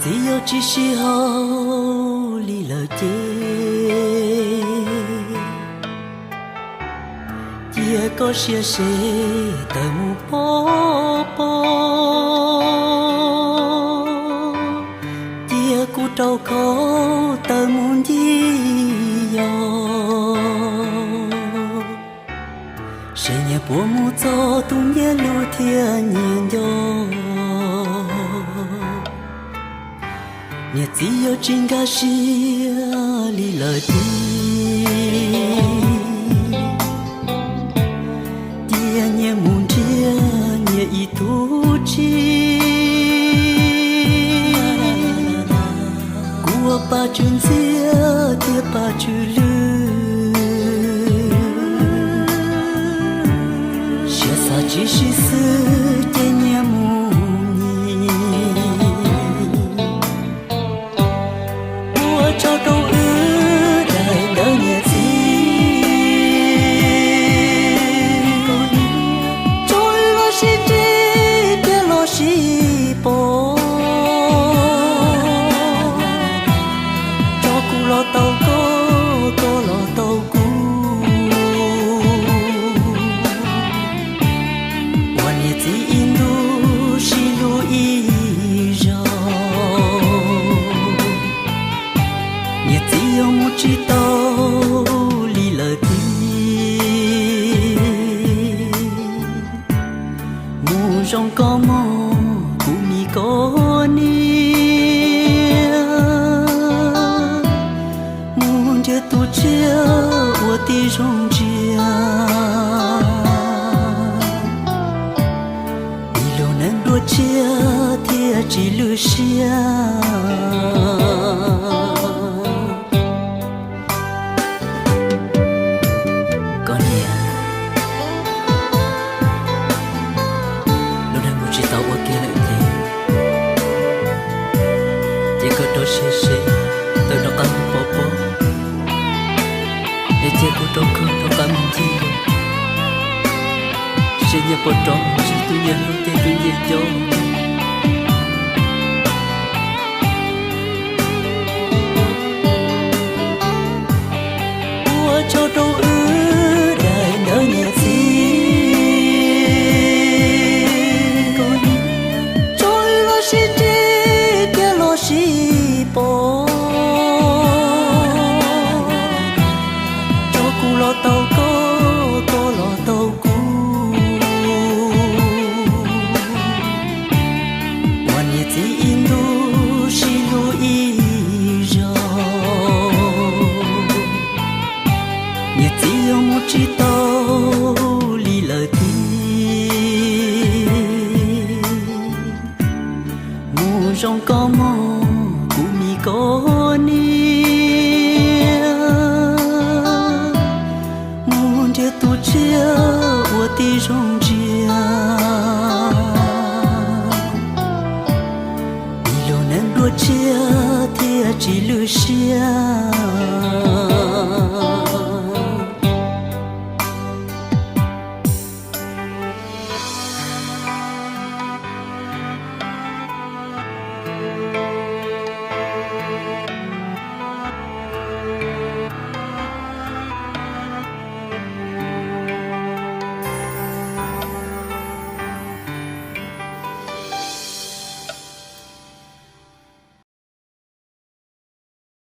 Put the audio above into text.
Txiv yog tsis sib haum li lawm ces, cia koj siab se tawm mus pov pob, cia kuv rau khau tawm mus ncig yos. Seb nyias puas mus txog tus nyias hlub thiab nyias nco. Niam txiv yuav tsis nkag siab li lawm tiag, cia nyias mus nrhiav nyias ib tug txiv. Kuv ua Paj Tswv Ntxhiab thiab Paj Tswv Lwj, siab xav tsis sib xws ces nyias mus nyias. Ua tsaug rau wb daim ntawv niam txiv, tso wb los sib ntsib thiab los sib pom, tso kuv los tau koj, koj los tau kuv, ua niam txiv ib ntus sib hlub ib zaug. Niam txiv yuav mus tsis tau li lawm tiag, mus zoo koj mog kuv me koj niam, mus nrhiav tus tshiab ua tib zoo ntsia. Ib lub neej dua tshiab thiaj tsis lwj siab. Koj niam, lub neej kuv tsis tau ua kiag lawm tiag, ces koj rau siab seb tawm rov qab mus pov pob, es cia kuv rau khau rov qab mus ncig, seb nyias puas rov mus ntsib tus nyias hlub thiab tus nyias nco. Ua tsaug rau wb daim ntawv niam txiv, tso wb los sib ntsib thiab los sib pom, tso kuv los tau koj, koj los tau kuv, ua niam txiv ib ntus sib hlub ib zaug. Niam txiv yuav mus tsis tau li lawm tiag, mus zoo koj mog kuv me koj niam, mus nrhiav tus tshiab ua tib zoo ntsia. Ib lub neej dua tshiab thiaj tsis lwj siab.